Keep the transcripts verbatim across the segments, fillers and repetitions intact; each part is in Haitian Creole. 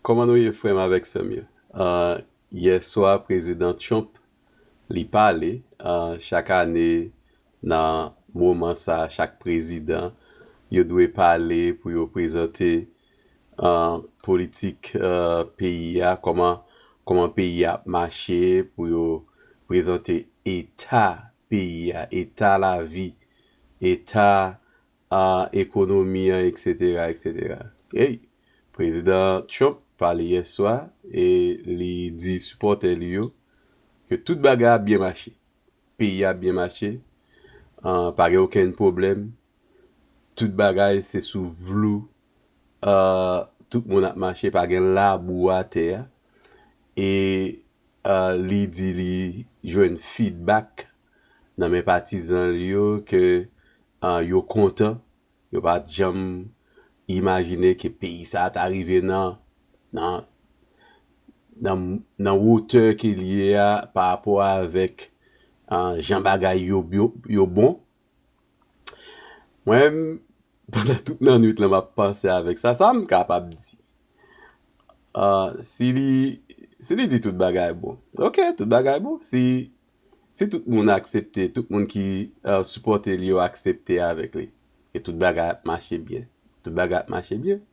Kòman nou ye, frè m avèk sè m yo? Ah, yè swa, Prezidan Trump, li pale. Ah, chak ane, nan moman sa, chak prezidan, yo dwe pale pou yo prezante, ah, politik, ah, peyi a, kòman, kòman peyi a ap mache, pou yo prezante eta peyi a, eta lavi, eta, ah, ekonomi an, etsetera, etsetera. Ey, Prezidan Trump pale yè swa e li di sipòtè li yo ke tout bagay ap byen mache. Peyi a ap byen mache, ah, pa gen okenn pwoblèm. Tout bagay se sou vlou. Ah, tout moun ap mache, pa gen labou atè a. E, ah, li di li jwenn feedback nan men patizan li yo ke, ah, yo kontan. Yo pa t janm imajine ke peyi sa a ta rive nan, nan, nan, nan wotè ke l ye a pa rapò avèk, ah, jan bagay yo, yo, yo bon. Mwen menm, pandan tout lannwit lan, m ap panse avèk sa. Sa m kapab di? Ah, si li, si li di tout bagay bon. Ok, tout bagay bon. Si, si tout moun aksepte, tout moun ki, ah, sipòte li yo aksepte avèk li, e tout bagay ap mache byen. Tout bagay ap mache byen.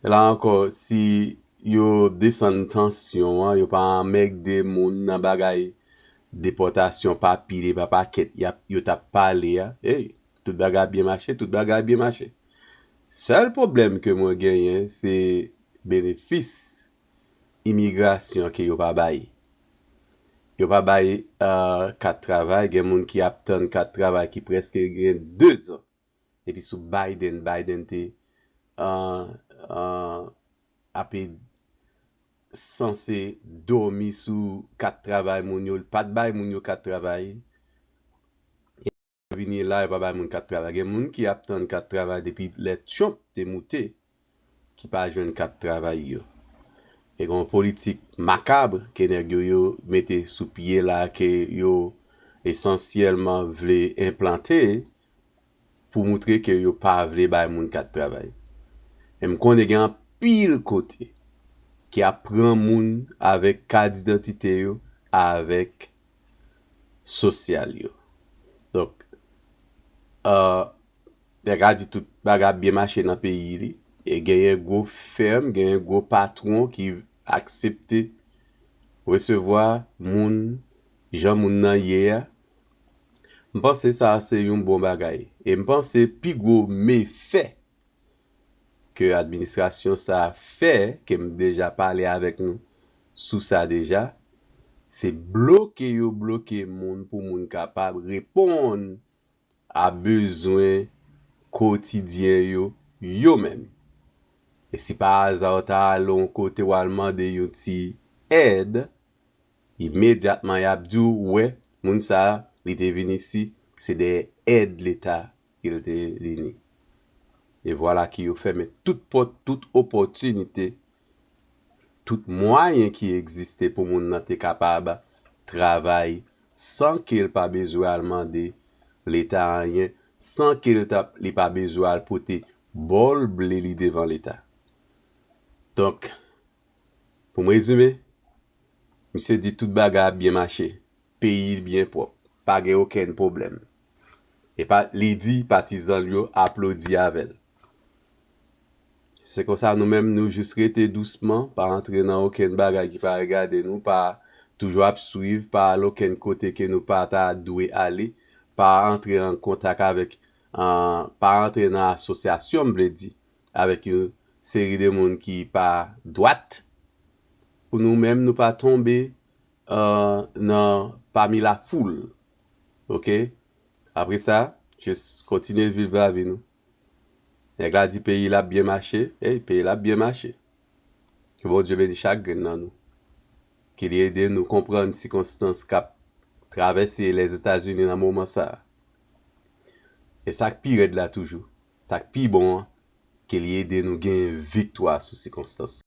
La ankò, si yo desann tansyon an, yo pa anmègde moun nan bagay depòtasyon pa pil e pa pakèt y ap, yo t ap pale a, ey, tout bagay ap byen mache, tout bagay ap byen mache. Sèl pwoblèm ke mwen genyen, se benefis imigrasyon ke yo pa bay. Yo pa bay, ah, kat travay. Gen moun ki ap tann kat travay ki prèske gen dezan. Depi sou Biden, Biden te, ah, ah, ape sanse dòmi sou kat travay moun yo. Li pa t bay moun yo kat travay. Vini la, yo pa bay moun kat travay. Gen moun ki ap tann kat travay depi lè Trump te moute, ki pa jwenn kat travay yo. E gen yon politik makab ke nèg yo, yo mete sou pye la, ke yo esansyèlman vle enplante pou moutre ke yo pa vle bay moun kat travay. E m konnen gen anpil kote ki ap pran moun avèk kat didantite yo, avèk sosyal yo. Donk, ah, nèg la di tout bagay ap byen mache nan peyi li. E genyen gwo fèm, genyen gwo patwon ki aksepte resevwa moun jan moun nan ye a. M panse sa se yon bon bagay. E m panse pi gwo mefè ke administrasyon sa a fè, ke m deja pale avèk nou sou sa deja, se bloke yo bloke moun pou moun kapab reponn a bezwen kotidyen yo, yo menm. E si pa aza w ta ale yon kote w al mande yon ti èd, imedyatman y ap di w, wè, moun sa a, li te vin isi, se dèyè èd Leta ke l te vini. E vwala ke yo fèmen tout pòt, tout opòtinite, tout mwayen ki egziste pou moun nan te kapab travay san ke l pa bezwen al mande Leta anyen, san ke l ta, li pa bezwen al pote bòl ble li devan Leta. Donk, pou m rezime, misye di tout bagay ap byen mache, peyi byen pwòp, pa gen okenn pwoblèm. E pa, li di patizan l yo aplodi avè l. Se konsa nou menm nou jis rete dousman, pa antre nan okenn bagay ki pa regade nou, pa toujou ap swiv, pa al okenn kote ke nou pa ta dwe ale, pa antre an kontak avèk, ah, pa antre nan asosyasyon, m vle di, avèk yon seri de moun ki pa dwat, pou nou menm nou pa tonbe, ah, nan, pami lafoul. Ok? Apre sa, jis kontinye viv lavi nou. Nèg la di peyi l ap byen mache, ey, peyi l ap byen mache. Ke Bondye beni chak grenn nan nou. Ke li ede nou konprann sikonstans k ap travèse Lèzetazini nan moman sa a. E sa k pi rèd la toujou, sa k pi bon an, ke li ede nou gen viktwa sou sikonstans.